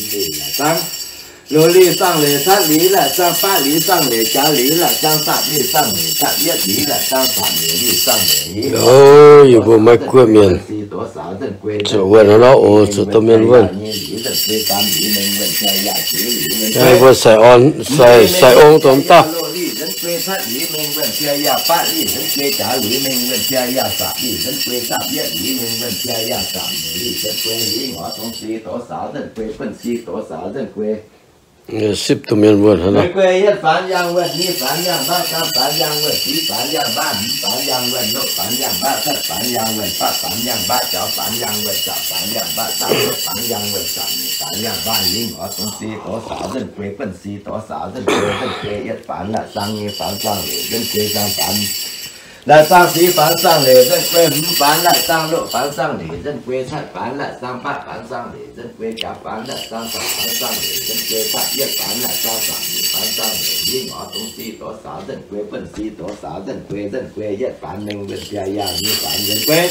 Liuz laaic zangv, loz liuz zangv leic, catv liuz laaic zangv, baqv liuz zangv leic, jaax liuz laaic zangv, saapv liuz zangv leic, catv yietv liuz laaic zangv, saapv liuz zangv leic. O, yie mbuo Meiv Guoqv mienh zuqc wuonh nor, oix zuqc domh mienh wuonh. Mbuo sai orn, sai, sai ong domh dauh. Sipv domh mienh wuonh hnangv nor. Laaic zangv sic faanx zangv leic nzengc guei hmz faanx zangv leic nzengc guei catv faanx laaic zangv baqv faanx zangv leic nzengc guei jaax faanx laaic zangv saapv faanx zangv leic nzengc guei catv yietv faanx laaic zangv saapv nyeic faanx zangv leic hingv oix dongh sic doz saaux nzengc guei buonv sic doz saaux nzengc guei nzengc guei yietv faanx mengh wuonh biaa yaah nyeic faanx nzengc guei.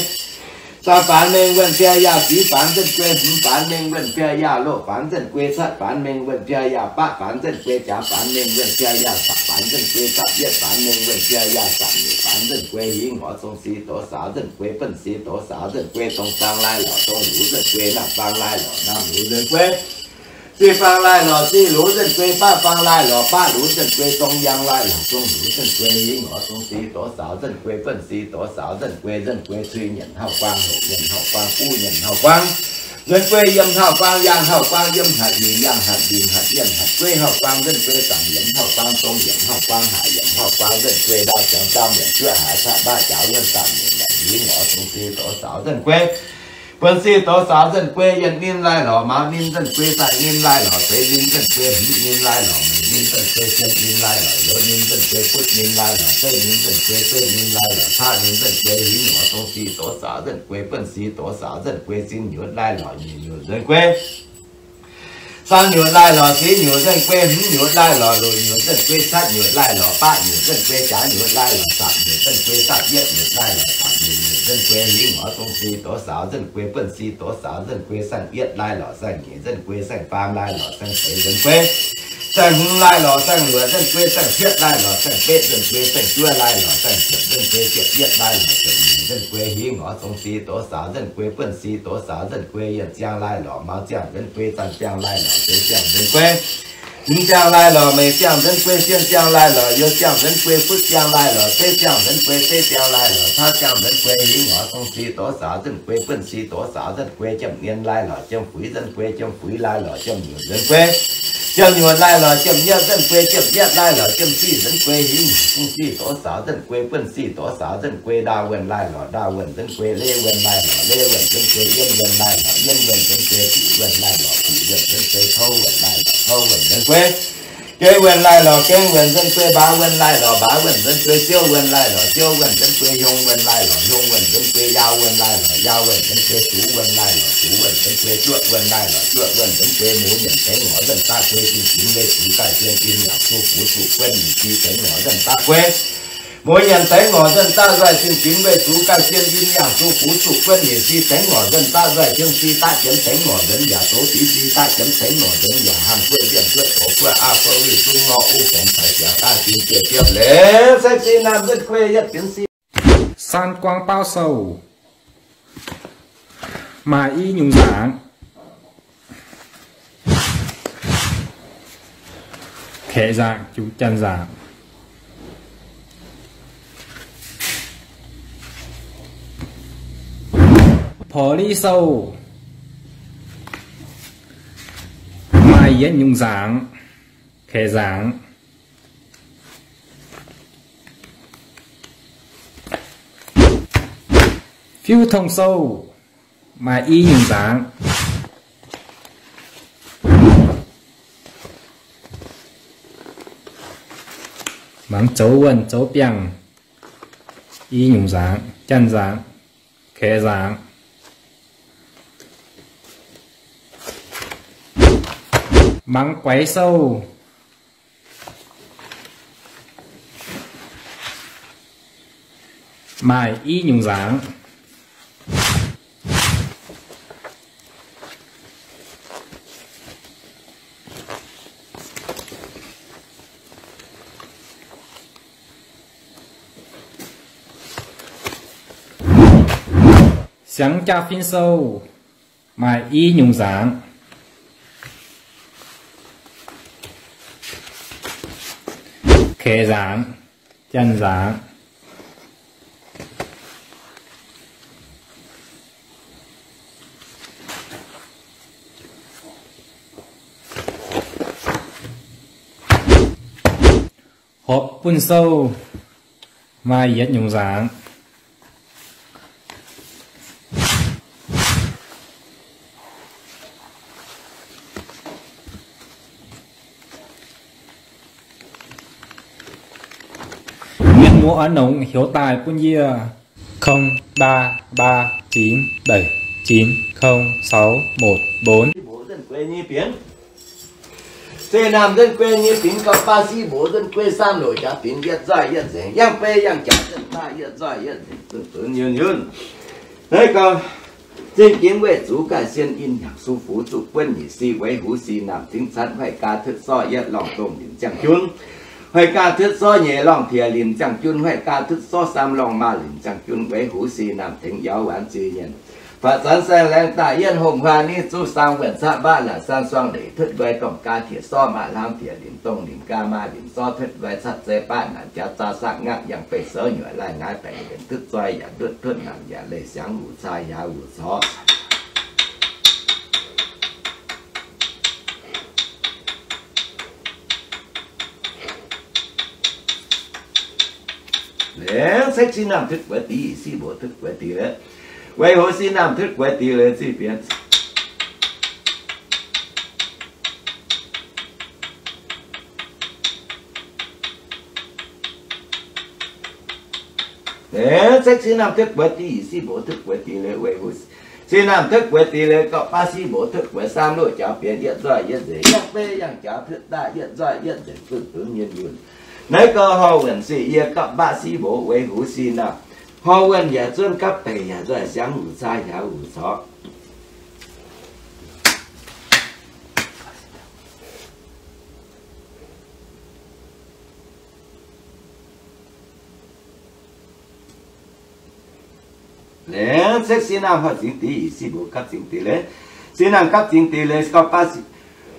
Saapv faanx mengh wuonh biaa yaah sic faanx nzengc guei hmz faanx mengh wuonh biaa yaah loz faanx nzengc guei catv faanx mengh wuonh biaa yaah baqv faanx nzengc guei jaax faanx mengh wuonh biaa yaah saapv faanx nzengc guei catv yietv faanx mengh wuonh biaa yaah saapv nyeic faanx nzengc guei hingv oix dongh sic doz saaux nzengc guei buonv sic doz saaux nzengc guei dongh zaang laai lorqc dongh lux nzengc guei naamh zaang laai lorqc naamh lux nzengc guei. Ziqc faang laai lorqc ziqc lux nzengc guei baqv faang laai lorqc baqv lux nzengc guei dongh yangh laai lorqc dongh lux nzengc guei hingv oix dongh sic doz saaux nzengc guei buonv sic doz saaux nzengc guei nzengc guei cui nyanc hauv guaang hoqc nyanc hauv guaang buv nyanc hauv guaang nzengc guei yiem hauv guaang yaangh hauv guaang yiem hatc yinh yaangh hatc yinh hatc yienh hatc gueiv hauv guaang nzengc guei zaangc yiemx hauv guaang dongh yiemx hauv guaang haac yiemx hauv guaang nzengc guei ndaauv ziangx ndaauv mienc juoqv haaix caqv baqv jaax wuonh zaangc mienc maengc hingv oix dongh sic doz saaux nzengc guei. Buonv sic doz saaux nzengc guei yietc ninh laai lorqc maaz ninh nzengc guei zaih ninh laai lorqc deix ninh nzengc guei hmz ninh laai lorqc mengc ninh nzengc guei sien ninh laai lorqc youz ninh nzengc guei butv ninh laai lorqc zeiv ninh nzengc guei zeiv ninh laai lorqc caqv ninh nzengc guei hingv oix dongh sic doz saaux nzengc guei buonv sic doz saaux nzengc guei zinh nyutc laai lorqc nyic nyutc nzengc guei. Saang nyutc laai lorqc ziv nyutc nzengc guei hmz nyutc laai lorqc luoqc nyutc nzengc guei catv nyutc laai lorqc baqv nyutc nzengc guei jaax nyutc laai lorqc saapv nyutc nzengc guei saapv yietv nyutc laai lorqc saapv nyeic nyutc nzengc guei hingv oix dongh sic doz saaux nzengc guei buonv sic doz saaux nzengc guei saeng yietv laai lorqc saeng nyeic nzengc guei saeng faam laai lorqc saeng feix nzengc guei. Saeng hmz laai lorqc saeng luoqc nzengc guei saeng cietv laai lorqc saeng betv nzengc guei saeng juov laai lorqc saeng ziepc nzengc guei ziepc yietv laai lorqc ziepc nyeic nzengc guei hingv oix dongh sic doz saaux nzengc guei buonv sic doz saaux nzengc guei yienc ziangh laai lorqc mauz ziangh nzengc guei zaanh ziangh laai lorqc zeix ziangh nzengc guei. Hmz ziangh laai lorqc meic ziangh nzengc guei sien ziangh laai lorqc youz ziangh nzengc guei butv ziangh laai lorqc zeiv ziangh nzengc guei zeiv ziangh laai lorqc caqv ziangh nzengc guei hingv oix dongh sic doz saaux nzengc guei buonv sic doz saaux nzengc guei jiem nien laai lorqc jiem fuix nzengc guei jiem fuix laai lorqc jiem nyutc nzengc guei. Jiem nyutc laai lorqc jiem yietv nzengc guei jiem yietv laai lorqc jiem sic nzengc guei hingv dongh sic doz saaux nzengc guei buonv sic doz saaux nzengc guei ndaauv wuonh laai lorqc ndaauv wuonh nzengc guei leiv wuonh laai lorqc leiv wuonh nzengc guei yienv wuonh laai lorqc yienv wuonh nzengc guei bic wuonh laai lorqc bic wuonh nzengc guei kouv wuonh laai lorqc kouv wuonh nzengc guei. Gengh wuonh laai lorqc gengh wuonh nzengc guei mbaaux wuonh laai lorqc mbaaux wuonh nzengc guei ziouv wuonh laai lorqc ziouv wuonh nzengc guei hiong wuonh laai lorqc hiong wuonh nzengc guei yaau wuonh laai lorqc yaau wuonh nzengc guei zuqc wuonh laai lorqc zuqc wuonh nzengc guei zuoqv wuonh laai lorqc zuoqv wuonh nzengc guei muoz nyanc dengv ngorc nzengc daaih guei zinh ginx weih zuqc ganh zien in yaac zuqc fuv zuqc guenv nyeic zi dengv ngorc nzengc daaih guei. Muoz nyanc dengv ngorc nzengc daaih nzoih zinh ginx weih zuqc ganh zien in yaac zuqc fuv zuqc guenv nyeic zi dengv ngorc nzengc daaih nzoih jienv zi daaih jienv dengv ngorc nzengc yaac zoux dix zi daaih jienv dengv ngorc nzengc yaac hnangv guei mbienv guei zoux guei aav guei wih zungv ngorc uv fongx caux jiex daaih zinh ziec ziepv leiz se zinh naamh nzengc guei yietv jienv si. Saan Guang Baauv Sou. Maaih i nyungc nzaangc. Kaeqv nzaangc, jungx janx nzaangc. Porv Li Sou. Maaih yietc nyungc nzaangc. Kaeqv nzaangc. Fiuv Tong Sou. Maaih i nyungc nzaangc. Mangc zoux wuonh zoux biangh. I nyungc nzaangc, janx nzaangc, kaeqv nzaangc. Mangc Guaix Sou. Maaih i nyungc nzaangc. Ziangx jaa-fin sou maaih i nyungc nzaangc. Kaeqv nzaangc, janx nzaangc. Horpc bun sou maaih yietc nyungc nzaangc. Mienh muoz oix nongc heuc daaih bun yie. Không ba ba chín bảy chín không sáu một bốn. Se naamh nzunc guei nyei binc gauh baav siv mboz nzunc guei saam loz jaax binc yietc nzoih yietc nzengc, yangh bei yangh jaax nzunc baav yietc nzoih yietc nzengc, zunc zunc yunh yunh. Naaiv gauh zinh jiex weih zuqc ganh sien in yangh su fux zuqc buonv nyic si weic huv si naamh cingx catv hoic gaax tutv sorv yietv lorngh dongh linc ziangh junv. Hoic gaax tutv sorv nyeic lorngh tiex linc ziangh junv, hoic gaax tutv sorv saam lorngh maaz linc ziangh junv weic huv si naamh tengx yaux waanc ziex nyienh. Faatv zanv saeng laengz daaih yietv hongh huaah ni zuqv saang wuonh caqv mbav laatc san suang leic tutv nqoi domh gaax tiex sorv maaih hlaang tiex linc dongh linc gaax maaih linc sorv tutv nqoi catv zei baav naanc jaax zaa saqv ngaqv yangh bei souv nyuoqc laih ngaaiv baengc yienx tutv zoi yaac ndutv tutv naanc yaac leih siangx wuc caa hiaaux wuc corc. Laengz sekv siv naamh tutv guaix dix, siv mboz tutv guaix dix leiz. Weic hoc siv naamh tutv guaix dix leiz ziqv bienx. Laengz sekv siv naamh tutv guaix dix, siv mboz tutv guaix dix leiz weic hoc siv naamh tutv guaix dix leiz gauh baav siv mboz tutv guaix saam loz jaux bienx yietc nzoih yietc nzengc, yangh bei yangh jaax tutv daaih yietc nzoih yietc nzengc, zunc zunc yunh yunh. Naaiv gauh horh wuonh se yie gauh baav siv mboz weic huv siv naamh. Horh wuonh yaac zuonv gapv deic yaac nzoih siangx wuc caa hiaaux wuc corc. Laengz sekv siv naamh horh zingx dix, siv mboz gapv zingx dix leiz. Siv naamh gapv zingx dix leiz gauh baav,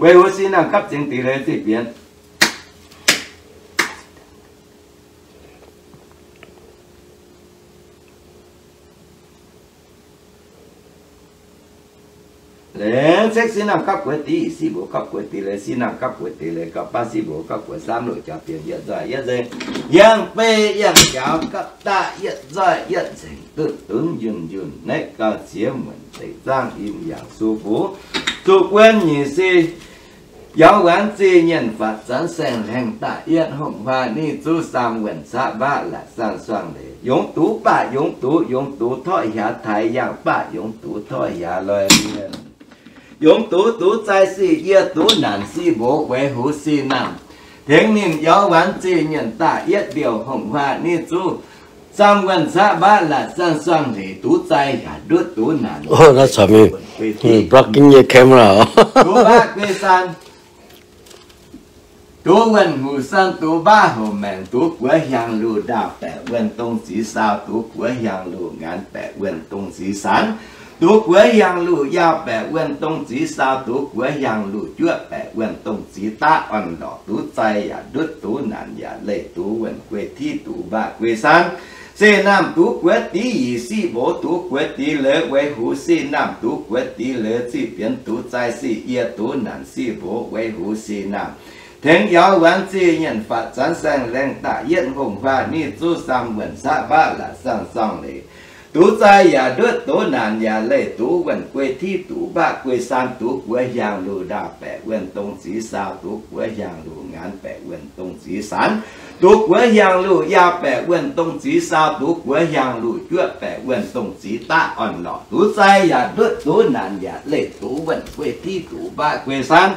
weic hoc siv naamh gapv zingx dix leiz ziqv bienx. Laengz sekv siv naamh gapv guaix dix, siv mboz gapv guaix dix leiz, siv naamh gapv guaix dix leiz gauh baav siv mboz gapv guaix saam loz jaux bienx yietc nzoih yietc nzengc, yangh bei yangh jaux gapv daaih yietc nzoih yietc nzengc, duqv dunv yunh yunh. Naaiv gauh ziex muonc zeiv zaangv in yaac su fux zuqc buonv nyic si Yaac waanc zih nyienh faatv zanv saeng-laengz daaih yietv hongh huaah ni zuqv saam wuonh caqv mbav laatc san suang leiz. Yungz dux baac yungz dux, yungz dux torqv hiaaz taaix yangh baac yungz dux torqv hiaaz loi mienh. Yungz dux dux zaih sic yie dux naanc sic mboz weic huv sic naamh. Tengx ninh yaac waanc zih nyienh daaih yietv ndiouh hongh huaah ni zuqv saam wuonh caqv mbav laatc san suang leiz, dux zaih yaac ndutv dux naanc. Dux mbav guei san, dux wuonh hngux san, dux mbav hoc maengc, dux guoqv hiaangx luh ndaauh baeqc wuonh dongh ziqc saau, dux guoqv hiaangx luh ngaanx baeqc wuonh dongh ziqc saanx, dux guoqv hiaangx luh yaauh baeqc wuonh dongh ziqc saau, dux guoqv hiaangx luh juoqv baeqc wuonh dongh ziqc daqv orn-lorqc, dux zaih yaac ndutv dux naanc yaac leih dux wuonh guei tiqv dux mbav guei san. Se naamh dux guoqv dix yie sic mboz, dux guoqv dix leiz weic huv sic naamh, dux guoqv dix leiz zih bienx dux zaih sic yie dux naanc sic mboz weic huv sic naamh. Tengx yaac waanc zih nyienh faatv zanv saeng-laengz daaih yietv hongh huaah ni zuqv saam wuonh caqv mbav laatc san suang leiz. Dux zaih yaac ndutv dux naanc yaac leih dux wuonh guei tiqv dux mbav guei san, dux guoqv hiaangx luh ndaauh baeqc wuonh dongh ziqc saau, dux guoqv hiaangx luh ngaanx baeqc wuonh dongh ziqc saanx, dux guoqv hiaangx luh yaauh baeqc wuonh dongh ziqc saau, dux guoqv hiaangx luh juoqv baeqc wuonh dongh ziqc daqv orn-lorqc, dux zaih yaac ndutv dux naanc yaac leih dux wuonh guei tiqv dux mbav guei san.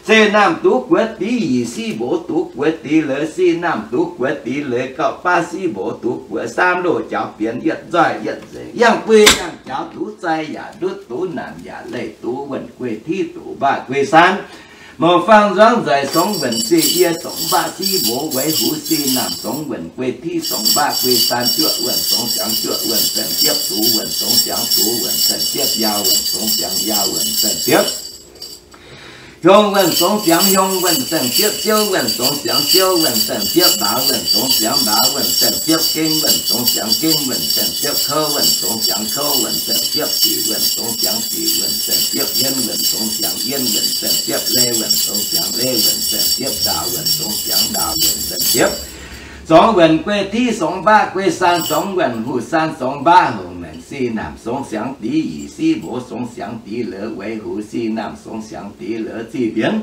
Se naamh dux guoqv dix yie sic mboz, dux guoqv dix leiz. Se naamh dux guoqv dix leiz gauh baav sic mboz, dux guoqv saam loz jaux bienx yietv nzoih yietv nzengc, yangh guei yangh jaux dux zaih yaac ndutv dux naanc yaac leih dux wuonh guei tiqv dux mbav guei san. Mouc faang nzuangv nzaic songx wuonh sic yie songx mbav sic mboz weic huv sic naamh, songx wuonh guei tiqv songx mbav guei san, juoqv wuonh songx ziangx juoqv wuonh ziepv, dux wuonh songx ziangx dux wuonh Yaauh wuonh zongx ziangx yaauh wuonh saeng-ziepv. Hiong wuonh zongx ziangx hiong wuonh saeng-ziepv. Ziouv wuonh zongx ziangx ziouv wuonh saeng-ziepv. Mbaaux wuonh zongx ziangx mbaaux wuonh saeng-ziepv. Gengh wuonh zongx ziangx gengh wuonh saeng-ziepv. Kouv wuonh zongx ziangx kouv wuonh saeng-ziepv. Sic wuonh zongx ziangx sic wuonh saeng-ziepv. Yienv wuonh zongx ziangx yienv wuonh saeng-ziepv. Leiz wuonh zongx ziangx leiz wuonh saeng-ziepv. Ndaauh wuonh zongx ziangx ndaauh wuonh saeng-ziepv. Zuangx wuonh guei tiv songx mbaeqv guei saan zuangx wuonh huv saan songx mbaeqv hongx maengc sic naamh zongx ziangx dic yic sic mboz zongx ziangx dic lez weic huv sic naamh zongx ziangx dic lez zic bienx.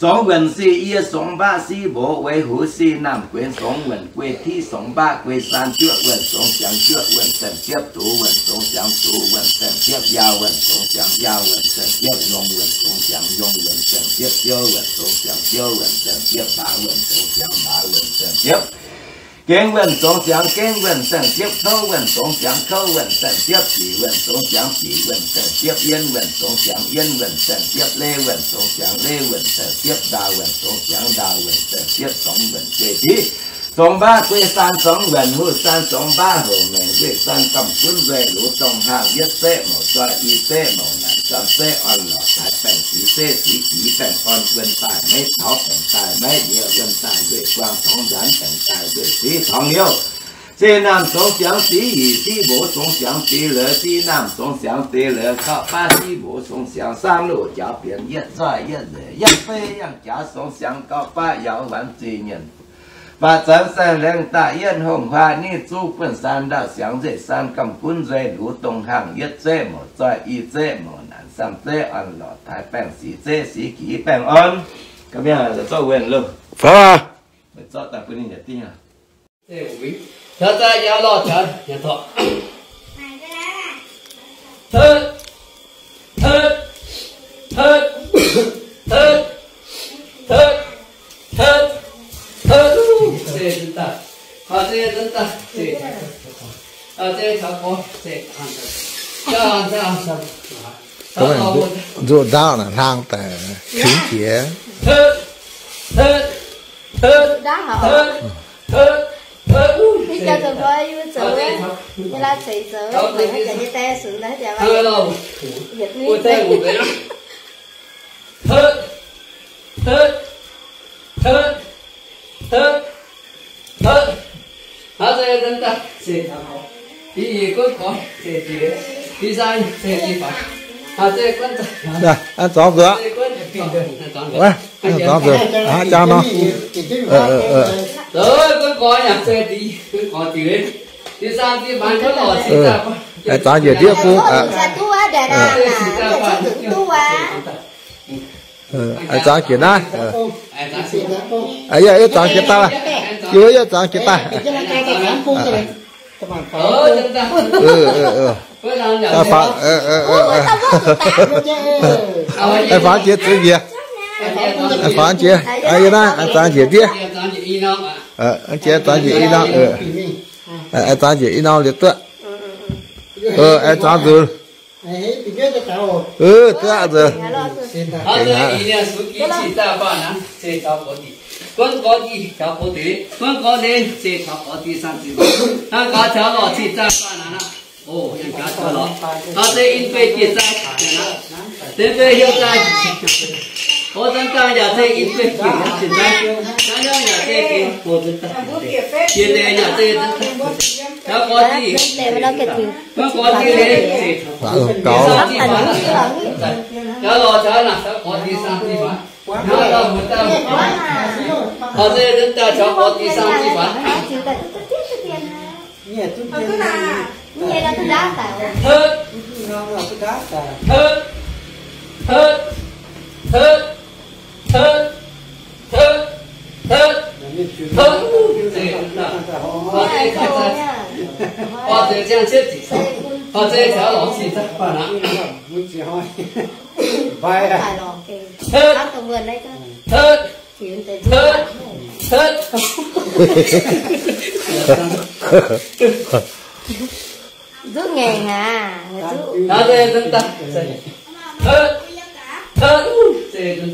Zuangx wuonh sic yie songx mbaeqv sic mboz weic huv sic naamh guenx. Zuangx wuonh guei tiv songx mbaeqv guei saan juoqv wuonh zongx ziangx juoqv wuonh saeng-ziepv. Duqv wuonh zongx ziangx duqv wuonh saeng-ziepv. Yaauh wuonh zongx ziangx yaauh wuonh saeng-ziepv. Hiong wuonh zongx ziangx hiong wuonh saeng-ziepv. Ziouv wuonh zongx ziangx ziouv wuonh saeng-ziepv. Mbaaux wuonh zongx ziangx mbaaux wuonh saeng-ziepv. Gengh wuonh zongx ziangx gengh wuonh saeng-ziepv. Kouv wuonh zongx ziangx kouv wuonh saeng-ziepv. Sic wuonh zongx ziangx sic wuonh saeng-ziepv. Yienv wuonh zongx ziangx yienv wuonh saeng-ziepv. Leiz wuonh zongx ziangx leiz wuonh saeng-ziepv. Ndaauh wuonh zongx ziangx ndaauh wuonh saeng-ziepv. Zuangx wuonh guei tiv songx mbaeqv guei saan zuangx wuonh huv saan zuangx mbaeqv hongx maengc guei saan gamh gunv nzueic luv dongh haangh yietv zeqv mouc zoih i zeqv mouc naanc samv zeqv orn lorqc taaix baengh sic zeqv sic jiex baengh orn wuonh daaih maiv taux baengh daaih maiv lieqc wuonh daaih nzueic guangc torngx nzaanx baengh daaih nzueic siqv torngx liouh. Sic naamh zongx ziangx sic yic sic mboz zongx ziangx sic lez sic naamh zongx ziangx sic lez gauh baav sic mboz zongx ziangx saamv loz jaux bienx yietv zoih yietv nzeic yietv fei yangh jaax zongx ziangx gauh baav yaauc wanc zic nyienc faatv zanc saeng-laengz daaih yietv hongh huaah nitv zuqv buonv saan ndaauh siangx nzeic saan gamh gunv nzueic luv dongh haangh yietv zeqv mouc zoih i zeqv mouc naanc samv zeqv orn lorqc taaix baengh sic zeqv sic jiex baengh orn. Zorqv daaih bun ninh yietc diuh. Taux daaih yaac lorh taux nyanc torqc. Totv, totv, totv, totv, totv, totv, totv. Zeiz nzunc daaih. Haaix zeiz nzunc daaih. Zeiz. Haaix zeiz taux gorx. Zeiz. Nzuqc ndaauv naaic hlang daaih tengx jiex. Totv, totv, totv, totv. Ih jauv zoux mbuo yie zoux, yie laaix ceix zoux, haaix jaax nyei die sunx, haaix jaax yietc nitv. Haaix zeiz daaih ceix taux gorx. Div yie guonv gorx ceix jiex, div saang ceix jiex faaux. Haaix zeiz guonv, zuangx nzuqc, zuangx nzuqc, haaix jaax nor. Guonv gorx yaac ceix div, guonv gorx div, div saang div faaux guonv lorqc ceix daaih. Zuangx njiec ndiev bung. Zuangx jiex naaiv. Yie, yie zuangx jiex daaih. Yie, yie zuangx jiex daaih. Daaih faaux, daaih faaux jiex zuqc njiec. Daaih faaux jiex. Yie naaiv zuangx njiec ndiev. Jiex zuangx njiec i norm. Zuangx njiec i norm liuz duqv. Zuangx nzuqc. Duqv nzuqc. Guonv gorx div, guonv gorx div, guonv gorx div, hnangv gaax taux lorqc cingx zaah faanh aqv. O, hnangv gaax taux lorqc. Taux se in guei jiex zaah, se guei hiuv zaah. O, zanc dangh yaac se in guei jiex zaah, zanc dangh yaac se in guei jiex zaah. Jiex nzengc yaac se zanc dangh. Taux gorx div, guonv gorx div, taux lorqc taux naaic taux gorx div saang div faaux. Taux se zanc dangh taux gorx div saang div faaux. Totv, totv, totv, totv, totv, totv, totv. Zeiz, o, zeiz ziangh cietv ziqc, o, zeiz taux lorqc cingx zaah faanh aqv. Totv, totv, totv, totv. Nzuqc ngaengc aqv. Totv, totv,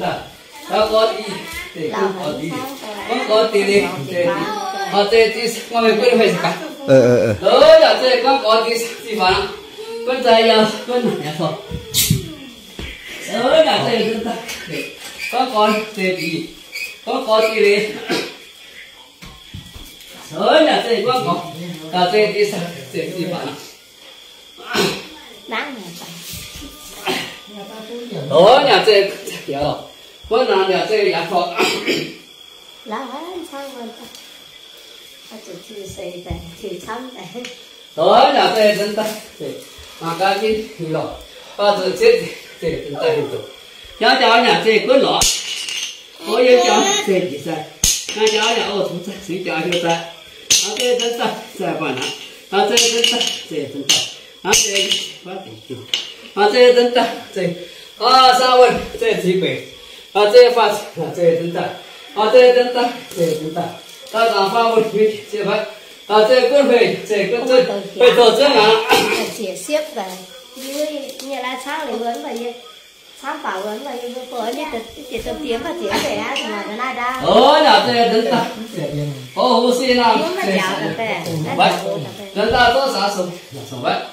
totv. Taux gorx div, guonv gorx div, guonv gorx div, zeiz, o, zeiz div, guonv gorx div saang div faaux. Guonv zai yaac, guonv naanc yaac corc. Ov, naaic zeiv nzuonx daaih, gorngv gorn zeiv diqc, gorngv gorn diqc leiz. Ov, naaic zeiv gorngv gorn, gaax zeiv diqc, zeiv diqc baac. Ov, naaic zeiv yaac, guonv naanc yaac zeiv yaac corc. Ov, naaic zeiv nzuonx daaih, mangc gaax jienv lorqc. Ov, zuqc cietv zeiv nzuonx daaih heuc zoqc. Jauv jauv naaic zeiv guonv lorqc. Ov, yiem jauv zeiv diqc sai. Naaiv jauv yaac oix zuqc cingx jaax heuc daaih. Ov, zeiv nzuonx daaih zeiv baac naaic. Ov, zeiv nzuonx daaih zeiv nzuonx daaih. Ov, zeiv, ov, zeiv nzuonx daaih zeiv, ov, saauv wuonh zeiv ziqc beic. Ov, zeiv faah, zeiv nzuonx daaih. Ov, zeiv nzuonx daaih zeiv nzuonx daaih. Ov, zaangc faah wuonh nyei ziepc faix. Ov, zeiv guonv hmeiv zeiv guonv zunh, hmeiv douz zuonv aqv. Ov, naaic zeiv nzuonx daaih, ov, hu si naamh zeiv, nzuonx daaih zorqv saax song, song faix.